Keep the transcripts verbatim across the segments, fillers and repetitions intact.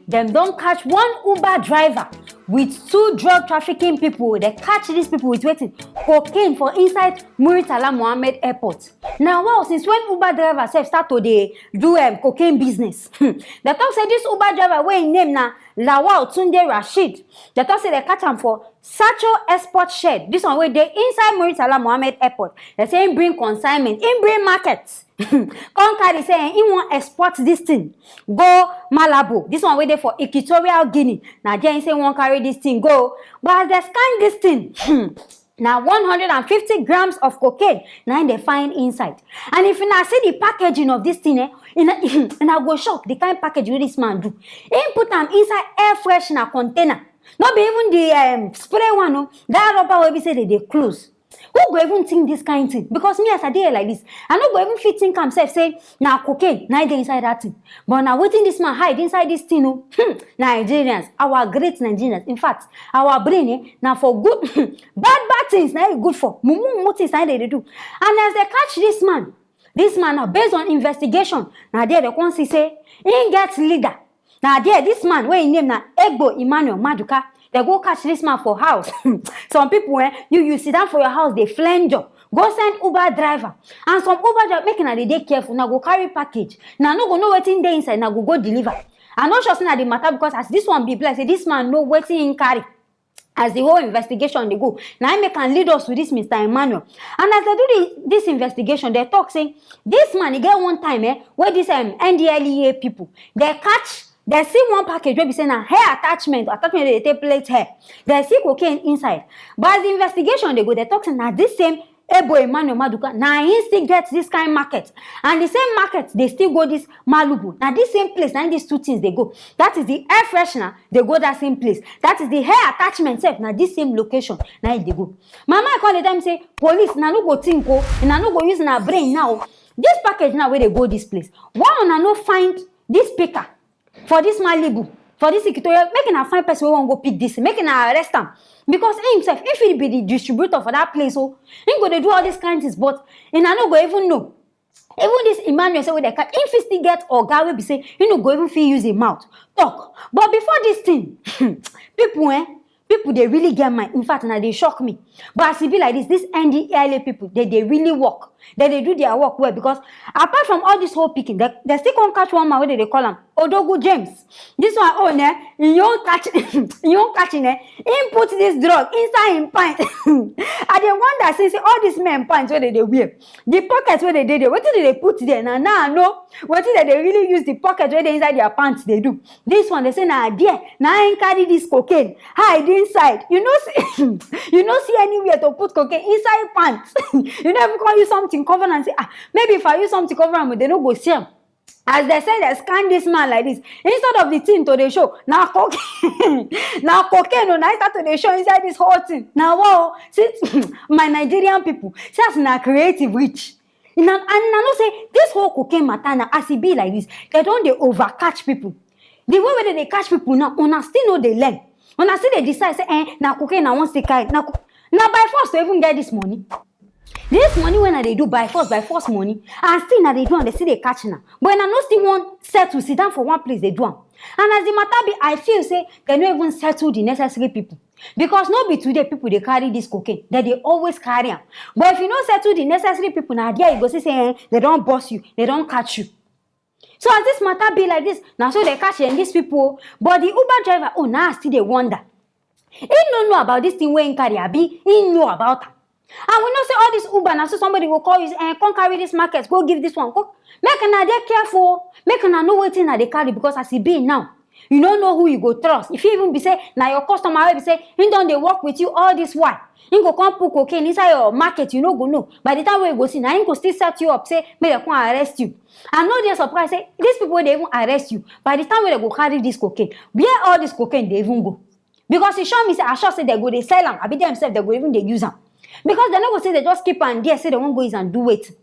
Dem don catch one Uber driver with two drug trafficking people. Dem catch these people with wetin? Cocaine for inside Muritala Mohammed Airport. Na wow, since when Uber driver sef start to dey do um, cocaine business? Hmm. Dem talk say this Uber driver wey im name na Lawal Tunde Rasheed, dem talk say dem catch am for Sacho Export Shed, this one wey dey inside Muritala Mohammed Airport. Dem say im bring consignment, im bring market. Come carry say eh, im wan export this thing go Malabo, this one wey dey for Equatorial Guinea. Na there im say im wan carry this thing go. But as dem scan this thing, hmm, na one hundred and fifty grams of cocaine na im dem find inside. And if una see the packaging of this thing, eh, una, una go shock the kind package wey this man do. Im put am inside air freshener container. No be even the um, spray one, no. That rubber wey be say dem dey close. Who go even think this kind thing? Because me, as I dey here like this, I no go even fit think am sef say na cocaine na dey inside that thing. But na wetin this man hide inside this thing o. Hmm, Nigerians, our great Nigerians. In fact, our brain eh, na for good, bad bad things na e good for. Mumu mumu things na e dey dey do. And as dem catch this man, this man now, based on investigation, na there dem come see say im get leader. Na there this man wey im name na Egbo Emmanuel Maduka, dem go catch this man for house. Some people eh, you you sit down for your house dey flenjo, go send Uber driver. And some Uber driver, make una dey dey careful, una go carry package, una no go know wetin dey inside, una go go deliver. I no sure say na the matter, because as this one be, be like say this man know wetin im carry. As the whole investigation dey go, na im make am lead us to this Mister Emmanuel. And as dem do the, this investigation, dem talk say this man, e get one time eh, wey this um, N D L E A people, dem catch, dem see one package wey be say na hair attachment, attachment wey dey take plait hair. Dem see cocaine inside. But as the investigation dey go, dem talk say na this same Egbo Emmanuel Maduka, na im still get this kind market. And the same market dey still go this Malabo. Na this same place na im these two things dey go. That is the air freshener dey go that same place. That is the hair attachment sef, na this same location na im dey go. My man come dey tell me say, police, una no go think o, una no go use una brain now. This package now wey dey go this place, why una no find this picker for this Malabo, for this Equatorial, make una find person wey wan go pick this, make una arrest am. Because im sef, im fit be the distributor for that place o. Im go dey do all these kind things, but una no go even know. Even this Emmanuel sef wey dem catch, im fit still get oga wey be say im no go even fit use im mouth talk. But before this thing, people eh, people dey really get mind. In fact, na dey shock me. But as e be like this, this N D L E A people, dem dey really work. Dem dey do their work well, because apart from all this whole picking, dem, dem still come catch one man wey dem dey call am Odogwu James. This one own eh, im own catch, im own catching eh, im put this drug inside im pant. I dey wonder since all these men pants wey dem dey wear, the pocket wey dem dey there, wetin dem dey put there na, now I know wetin dem dey really use the pocket wey dey inside their pants dey do. This one, dem say na there na im carry this cocaine hide inside. You no see, you no see anywhere to put cocaine inside pants. You no even come use something cover am say, ah, maybe if I use something cover am, dem no go see am. As dem say dem scan this man like this, instead of the thing to dey show, na cocaine, na cocaine o, na im start to dey show inside this whole thing. Na wow, see, my Nigerian people, see as una creative reach. Una, and una know say this whole cocaine matter na, as e be like this, dem don dey over catch people. The way wey dem dey catch people now, una still no dey learn. Una still dey decide say eh, na cocaine I wan still carry. Na co-, na by force to even get this money. This money wey I dey do, by force, by force money, and still I dey do am, dem still dey catch una. But una no still wan settle, sit down for one place dey do am. And as the matter be, I feel say dem no even settle the necessary people. Because no be today people dey carry this cocaine, dem dey always carry am. But if you no settle the necessary people, na there you go see say eh, dem don burst you, dem don catch you. So as this matter be like this, na so dem catch um, these people o. But the Uber driver own, na I still dey wonder. He no know about this thing wey he carry, abi he know about am? And we know say all this Uber, na so somebody go call you say, eh, come carry this market, go give this one, go. Make una dey careful o. Make una know wetin una dey carry, because as e be now, you no know who you go trust. E fit even be say na your customer wey be say he don dey work with you all this while. He go come put cocaine inside your market, you no go know. By the time wey you go see, na him go still set you up, say make dem come arrest you. I no dey surprised say these people wey dey even arrest you, by the time wey dem go carry this cocaine, where all this cocaine dey even go? Because e sure me say, I sure say dem go dey sell am, abi dem sef dem go even dey use am. Because dem no go say dem just keep am there, say dem wan go use am do wetin?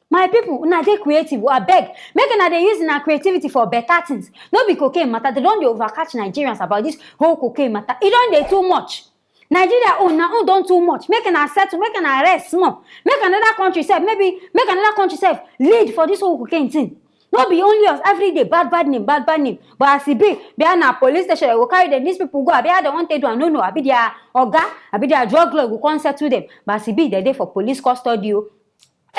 My people, una dey creative o, abeg, make una dey use una creativity for better things. No be cocaine matter, dem don dey overcatch Nigerians about this whole cocaine matter. E don dey too much. Nigeria own, una own don too much. Make una settle, make una rest small. Make another country sef, maybe make another country sef lead for this whole cocaine thing. No be only us, every day, bad, bad name, bad, bad name. But as e be, be na police station, they go carry them. These people go, abi how they want to do, I no know. Abi their oga, abi their drug lord go come settle them. But as e be, they dey for police custody o.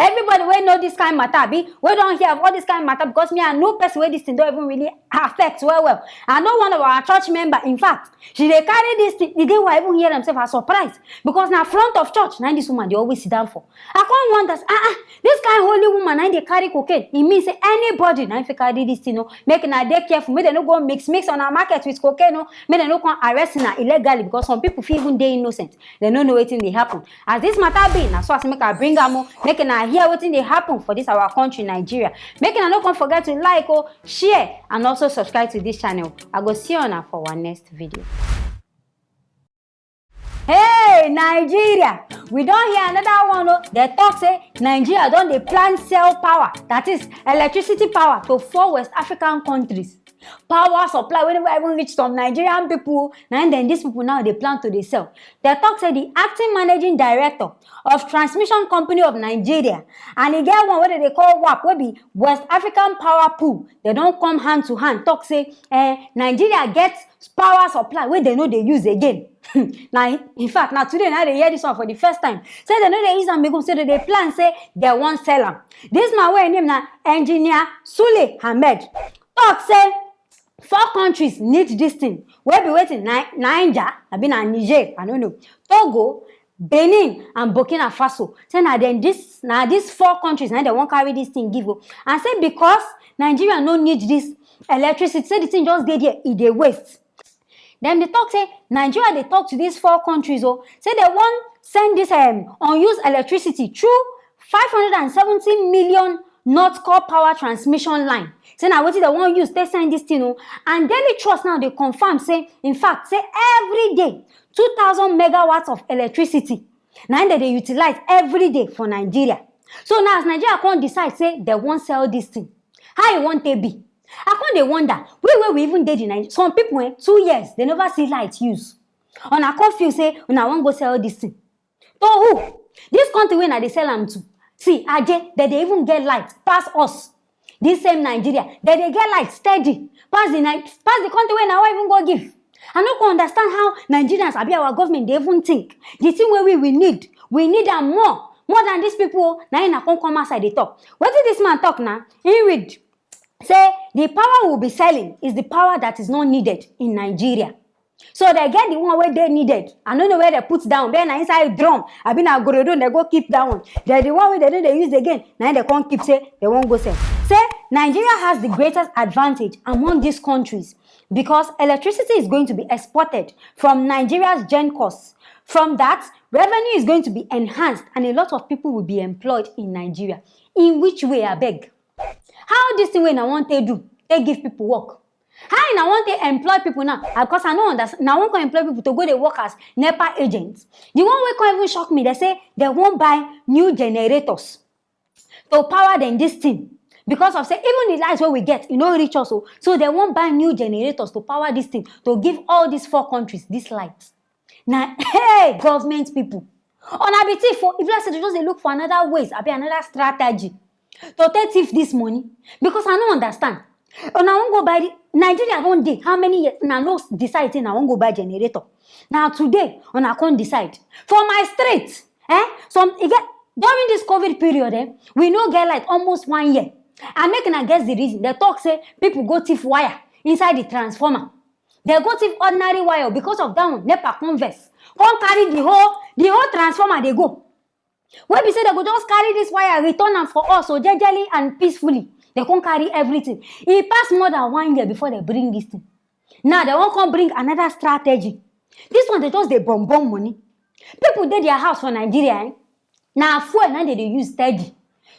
Everybody wey know this kind matter, abi wey don hear of all this kind matter, because me, I know person wey this thing don even really affect well well. I know one of our church member, in fact, she dey carry this thing. The day wey I even hear am sef, I surprise, because na front of church na this woman dey always sit down for. I come wonder, ah ah, this kind holy woman na dey carry cocaine. E mean say anybody na fit carry this thing o. Make una dey careful, make dem no go mix mix una market with cocaine o. Make dem no come arrest una illegally, because some people fit even dey innocent. Dem no know wetin dey happen. As this matter be, na so as make I bring am o. Make una hear wetin dey happen for this our country, Nigeria. Make una no come forget to like o, share, and also subscribe to this channel. I go see una for our next video. Hey, Nigeria! We don hear another one o. They talk say Nigeria don dey plan sell power, that is electricity power, to four West African countries. Power supply wey never even reach some Nigerian people, na im dem, these people now dey plan to dey sell. They talk say the acting managing director of Transmission Company of Nigeria, and e get one wey dem dey call wap, wey be West African Power Pool, they don come hand to hand talk say, eh, Nigeria get power supply wey dem no dey use again. Na, in fact, na today na I dey hear this one for the first time. Say dem no dey use am again, say dem dey plan say dem wan sell am. This man wey im name na Engineer Sule Ahmed talk say four countries need this thing. Wey be wetin? Ni-, Niger, abi na Niger, I no know. Togo, Benin and Burkina Faso. Say na dem this, na these four countries na dem wan carry this thing give o. And say because Nigeria no need this electricity, say the thing just dey there, e dey waste. Dem dey talk say Nigeria dey talk to these four countries o. Say dem wan send this, um, unused electricity through five hundred and seventy million North Core Power Transmission Line. Say na wetin dem wan use take send this thing o. And Daily Trust now dey confirm say, in fact, say every day, two thousand megawatts of electricity na im dem dey utilize every day for Nigeria. So now, as Nigeria come decide say dem wan sell this thing, how e wan take be? I come dey wonder, we wey we even dey the Nigeria, some people, eh, two years, they never see light use. Una come feel say una wan go sell this thing. To who? This country wey una dey sell am to, see, Aje, dem dey even get light pass us. This same Nigeria, dem dey get light steady pass the Ni-, pass the country wey una wan even go give. I no come understand how Nigerians, abi our government, dey even think. The thing wey we, we need, we need am more, more than these people o. Na im una come come outside dey talk. Wetin this man talk na? He read say the power we'll be selling is the power that is not needed in Nigeria. So they get the one wey dey needed. I no know where they put down. Where na inside drum, abi na gorodo, they go keep that one. They, the one wey they no dey use again, na im they come keep, say they wan go sell. Say Nigeria has the greatest advantage among these countries because electricity is going to be exported from Nigeria's GenCos. From that, revenue is going to be enhanced and a lot of people will be employed in Nigeria. In which way, abeg? How this thing wey una wan take do, take give people work? How una wan take employ people now? Ah, 'cause I no understand. Una wan come employ people to go dey work as NEPA agents. The one wey come even shock me, they say they wan buy new generators to power dem this thing. Because of say, even the light wey we get, e no reach us o. So they wan buy new generators to power this thing, to give all these four countries this light. Na, hey, government people, una be thief o. If like say they just dey look for another ways, abi another strategy to take thief this money, because I no understand. Una wan go buy the, Nigeria don dey how many years? Una no decide say una wan go buy generator. Na today una come decide. For my street, eh, some, e get, during this COVID period, eh, we no get light almost one year. And make una guess the reason. They talk say people go thief wire inside the transformer. They go thief ordinary wire. Because of that one, NEPA come vex, come carry the whole, the whole transformer dey go. Wey be say they go just carry this wire, return am for us, so jejely and peacefully. They come carry everything. E pass more than one year before they bring this thing. Now they wan come bring another strategy. This one, they just dey bomb bomb money. People dey their house for Nigeria, eh? Na fuel na they dey use steady.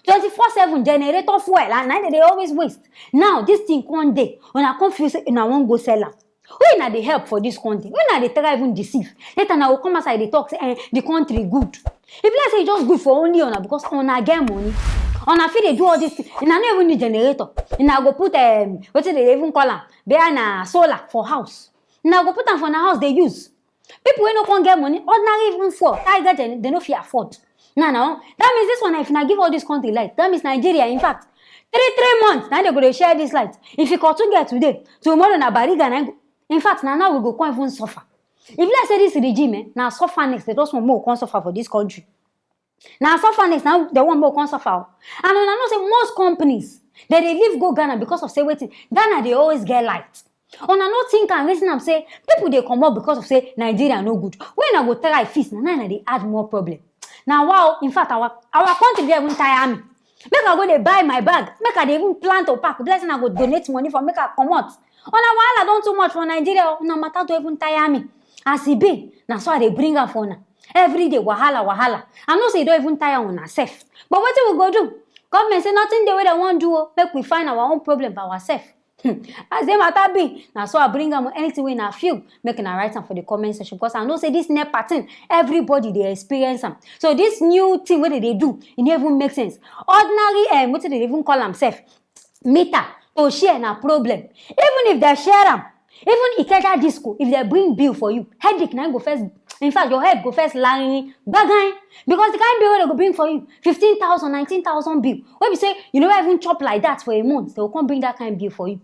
Twenty-four seven generator fuel, and na they dey always waste. Now this thing come dey, una come feel say una wan go sell am. Who una dey help for this country? Who una dey try even deceive? Later una go come outside dey talk say, eh, the country good. If like say e just good for only una because una get money, una fit dey do all this thing. Una no even need generator. Una go put, um, wetin they dey even call am, be na solar for house. Una go put am for una house dey use. People wey no come get money, ordinary even fuel, Tiger gen, they no fit afford. Now, now, that means this one, if una give all this country light, that means Nigeria, in fact, Three three months na dem go dey share this light. If you come to get today, tomorrow na Bariga na im go. In fact, na now we go come even suffer. If like say this regime, eh, na suffer next, they just want more come suffer for this country. Na suffer next, na they want more come suffer. And una know say most companies, they dey leave go Ghana because of say wetin, Ghana dey always get light. Una no think and reason am say people dey comot because of say Nigeria no good. When I go try fix, na now I dey add more problem. Na wow, in fact, our our country dey even tire me. Make I go dey buy my bag, make I dey even plan to pack. Blessing I go donate money for make I comot. Una wahala don too much for Nigeria o, una matter don even tire me. As e be, na so I dey bring am for una. Every day wahala wahala. I know say e don even tire una sef. But wetin we go do? Government say nothing dey wey dem wan do o. Make we find our own problem by ourselves. Hmm. As the matter be, na so I bring am. Anything wey una feel, make una write am for the comment section, because I know say this NEPA thing, everybody dey experience am. So this new thing wey dem dey do, e no even make sense. Ordinary, um, wetin dem dey even call am sef, meter to share na problem. Even if dem share am, even Ikeja Disco, if dem bring bill for you, headache na im go first. In fact, your head go first larin gbagain, because the kind bill wey dem go bring for you, fifteen thousand, nineteen thousand bill, wey be say you never even chop like that for a month, dem go come bring that kind bill for you.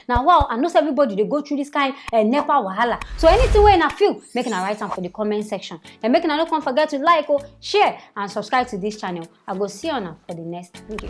Na wow, I know say everybody dey go through this kind, eh, NEPA wahala. So anything wey una feel, make una write am for the comment section. And make una no come forget to like, oh, share, and subscribe to this channel. I go see una for the next video.